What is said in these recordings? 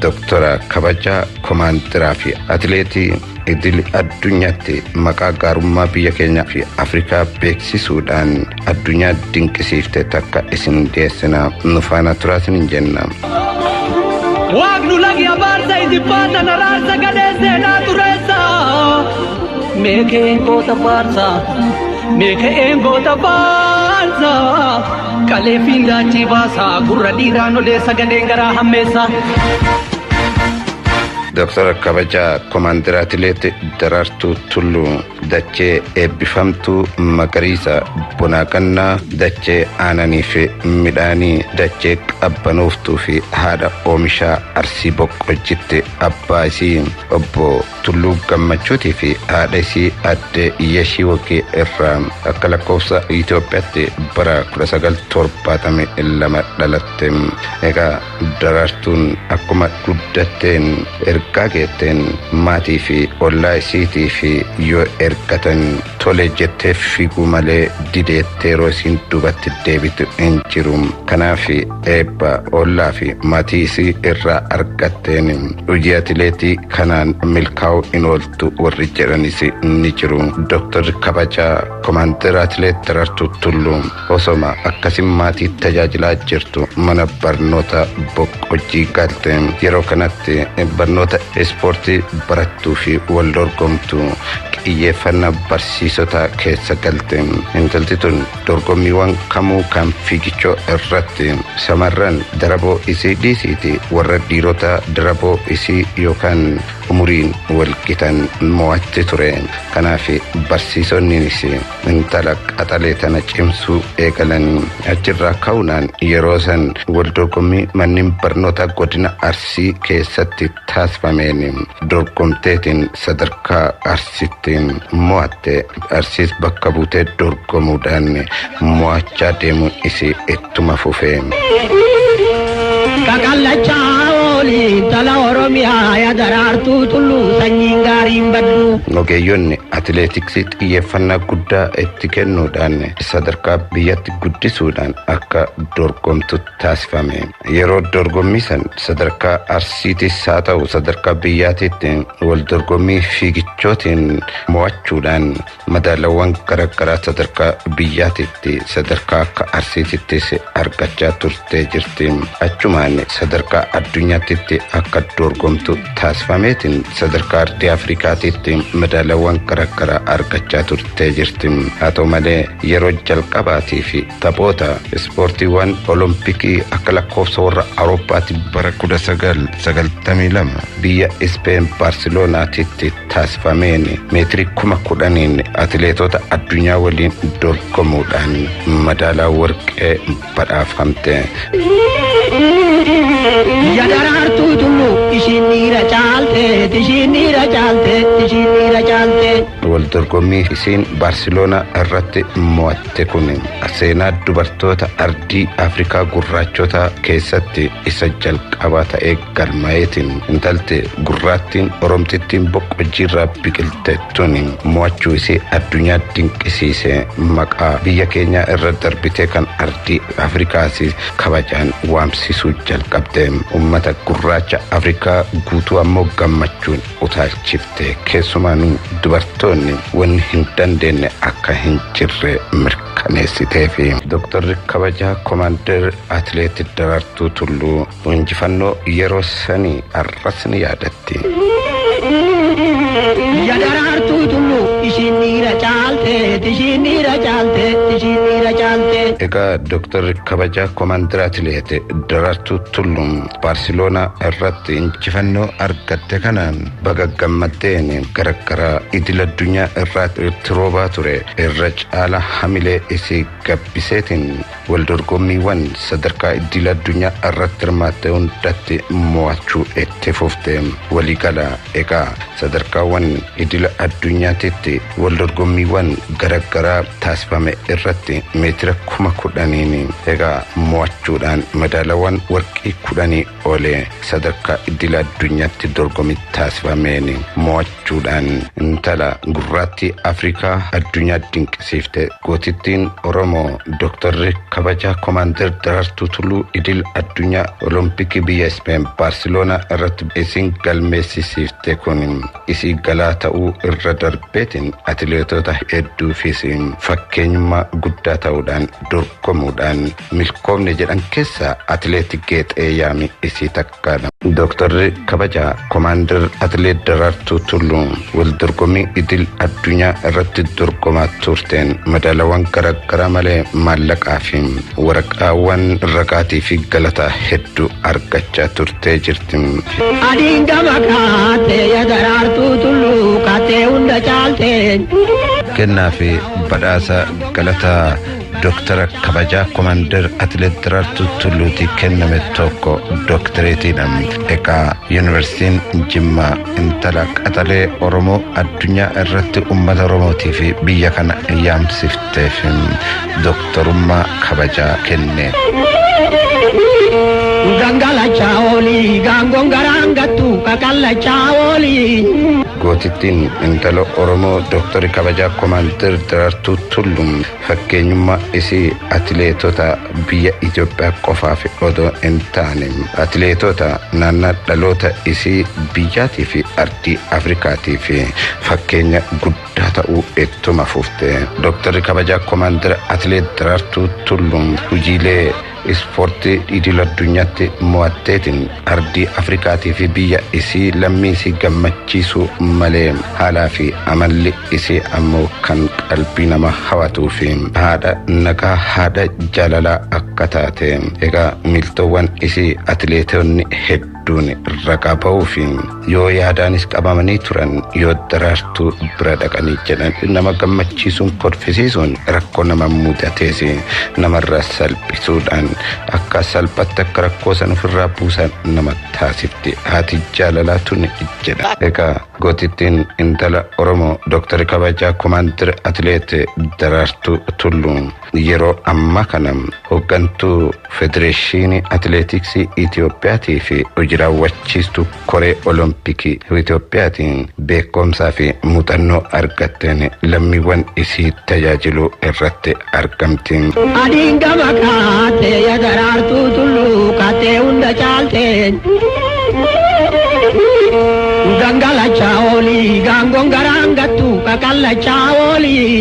Doktora kabajaa komaandiraa fi atileetii idil addunyaatti maqaa gaarummaa biyya keenyaa fi Afrikaa beeksisuudhaan addunyaa dinqisiifte takka isin dhiyeessina, nu faana turaasin hin jenna. Waaqnu lagi abaarsa isin baatan araarsa gadhee seenaa xureessa. Meekeen goota faarsa, meekeen goota faarsa. Kalee fiindaachii baasa, gurra dhiiraan odeessa gadheen garaa hammeessa. Doktora kabajaa komaandira atileet Daraartuu Tulluu dachee eebbifamtuu magariisa bonaaqannaa, dachee aananii fi midhaanii, dachee qabbanooftuu fi haadha oomishaa Arsii Boqqojjitti abbaa isii obbo Tulluu Gammachuutii fi haadha isii aadde Yeshii Wagii irraa akka lakkoofsa Itoophiyaatti bara 1972 dhalatte. Egaa Daraartuun akkuma guddatteen ergaa geetteen maatii fi ollaa isiitii fi yoo ergatan tole jettee fiiguu malee dideettee yeroo isiin duubatti deebitu hin jiru. Kanaaf eebba ollaa fi maatii isii irraa argatteen hojii atileetii kanaan milkaa'uu hin ooltu warri jedhanis ni jiru. Dooktarri kabajaa komaandira atileet Daraartuu Tulluu osoma akkasin maatii tajaajilaa jirtu mana barnoota Boqqojjii galte. Yeroo kanatti barnoota ispoortii barattuu fi wal dorgomtu xiyyeeffannaa barsiisotaa keessa galte. Intalti tun dorgommiiwwan kamuu kan fiigichoo irratti shamarran daraboo isii dhiisiiti warra dhiirota daraboo isii yookaan umuriin walqitan mo'atti ture. Kanaaf barsiisonnis intala qaxalee tana cimsuu eegalan. Achirraa ka'uudhaan yeroo san wal dorgommii manneen barnoota godina Arsii keessatti taasifameen dorgomteetiin sadarkaa Arsitti mo'atte. Arsiis bakka buutee dorgomuudhaan mo'achaa deemuun isii ittuma fufe. Qaqallachaa oolii intala Oromiyaa yaa Daraartuu Tulluu sanyiin gaariin baddu. Ogeeyyonni atileetiksii xiyyeeffannaa guddaa itti kennuudhaan sadarkaa biyyatti guddisuudhaan akka dorgomtu taasifame. Yeroo dorgommii san sadarkaa Arsiitis haa ta'u sadarkaa biyyaatiitti wal dorgommii fiigichootiin mo'achuudhaan madaalawwan garaagaraa sadarkaa biyyaatitti sadarkaa akka Arsiitittis argachaa turtee jirti. Achumaan sadarkaa addunyaatitti akka dorgomtu taasifameetiin sadarkaa ardii Afrikaatitti madaalawwan garaagaraa argachaa turtee jirti. Haa ta'u malee yeroo jalqabaatii fi taphoota ispoortiiwwan Olompikii akka lakkoofsa warra Awurooppaatti bara 1992 biyya Ispeen Baarseloonaatitti taasifameen meetirii 10,000 atileetota addunyaa waliin dorgomuudhaan madaalaa warqee badhaafamte. Yaa Daraartuu Tulluu ishiin dhiira caalte, ishiin dhiira caalte, ishiin dhiira caalte. Wal dorgommii isiin Baarseloonaa irratti mo'atte kun seenaa dubartoota ardii Afrikaa gurraachota keessatti isa jalqabaa ta'ee galmaa'eetiin intalti gurraattiin Oromtittiin Boqqojjiirraa biqilte tun mo'achuu isii addunyaa dinqisiise, maqaa biyya keenyaa irra darbitee kan ardii Afrikaas kabajaan waamsisuu jalqabde. Ummata gurraacha Afrikaa guutuu ammoo gammachuun utaalchifte. Keessumaanuu dubartoonni wanni hin dandeenye akka hin jirre mirkaneessiteefi. Dooktarri kabajaa komaandar atileet Daraartuu Tulluu injifannoo yeroo sanii arras ni yaadatti. Yaa Daraartuu Tulluu ishiin dhiira caalte, ishiin dhiira caalte, ishiin dhiira caalte. Egaa Dooktarri kabajaa komaandar atileet Daraartuu Tulluu Baarseloonaa irratti injifannoo argatte kanaan baga gammaddeen garagaraa idil addunyaa irraa itti roobaa ture irra caala hamilee isii gabbiseetiin Waldorgommiiwwan sadarkaa idil addunyaa irratti hirmaatte hundatti mo'achuu itti fufte. Waliigala egaa sadarkaawwan idil addunyaatitti waldorgommiiwwan garaagaraa taasifame irratti meetira 10,000n egaa mo'achuudhaan madaalawwan warqii 10 olee sadarkaa idil addunyaatti dorgommii taasifameen mo'achuudhaan intala gurraattii Afrikaa addunyaa dinqisiifte. Gootittiin Oromoo Dooktarri kabajaa Koomaandar Daraartuu Tulluu idil addunyaa Olompikii biyya Ispeen Baarseloonaa irratti isin galmeessisiifte kun isii galaa ta'uu irra darbeetiin atileetota hedduufis fakkeenyummaa guddaa ta'uudhaan dorgomuudhaan milkoomne jedhan keessaa atileet Geexee Yaamii isii takkaadha. Dooktarri kabajaa Koomaandar Atileet Daraartuu Tulluu wal dorgommii idil addunyaa irratti dorgomaa turteen madaalawwan garaagaraa malee maallaqaa fi waraqaawwan ragaatii fi galataa hedduu argachaa turtee jirti. Adiin gama kaatee ya Daraartuu Tulluu kaatee hunda caaltee. Kennaa fi badhaasa galataa Dooktara kabajaa Koomaandar Atileet Daraartuu Tulluutii kenname tokko dooktareetiidha. Egaa Yuunivarsiitiin Jimmaa intala qaxalee Oromoo addunyaa irratti uummata Oromootii fi biyya kana yaamsifteef dooktarummaa kabajaa kenne. Gangalachaa oolii gaangoon garaan gattu qaqallachaa oolii. Gootittiin intala Oromoo Dooktarri kabajaa Koomaandar Daraartuu Tulluu fakkeenyummaa isii atileetota biyya Itoophiyaa qofaaf odoo hin taane atileetota naannaa dhaloota isii biyyaatii fi ardii Afrikaatii fi fakkeenya guddaa ta'uu ittuma fufte. Dooktarri kabajaa Koomaandar Atileet Daraartuu Tulluu hojiilee ispoortii idil addunyaatti mo'atteetiin ardii Afrikaatii fi biyya isii lammii isii gammachiisuu malee haalaa fi amalli isii ammoo kan qalbii nama hawatuu fi haadha nagaa, haadha jaalalaa akka taate egaa miiltowwan isii atileetonni hedduun ragaa ba'uu fi yoo yaadaanis qabamanii turan yoo Daraartuu bira dhaqanii jedhan nama gammachiisuun, kolfisiisuun, rakkoo nama mudatees namarraa salphisuudhaan akka salphatti akka rakkoo san ofirraa buusan nama taasifti haati jaalalaa tun jedha. Egaa gootittiin intala Oromoo Dooktar kabajaa Koomaandar Atileet Daraartuu Tulluu yeroo ammaa kana hooggantuu Federeeshinii Atileetiksii Itiyoophiyaatii fi hojii raawwachiistuu Koree Olompikii Itiyoophiyaatiin beekumsaa fi muuxannoo argatteen lammiiwwan isii tajaajiluu irratti argamti. Adiin gama kaatee ya Daraartuu Tulluu kaatee hunda caaltee. Gangalachaa oolii gaangoon garaan gattu qaqallachaa oolii.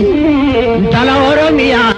Intala Oromiyaa.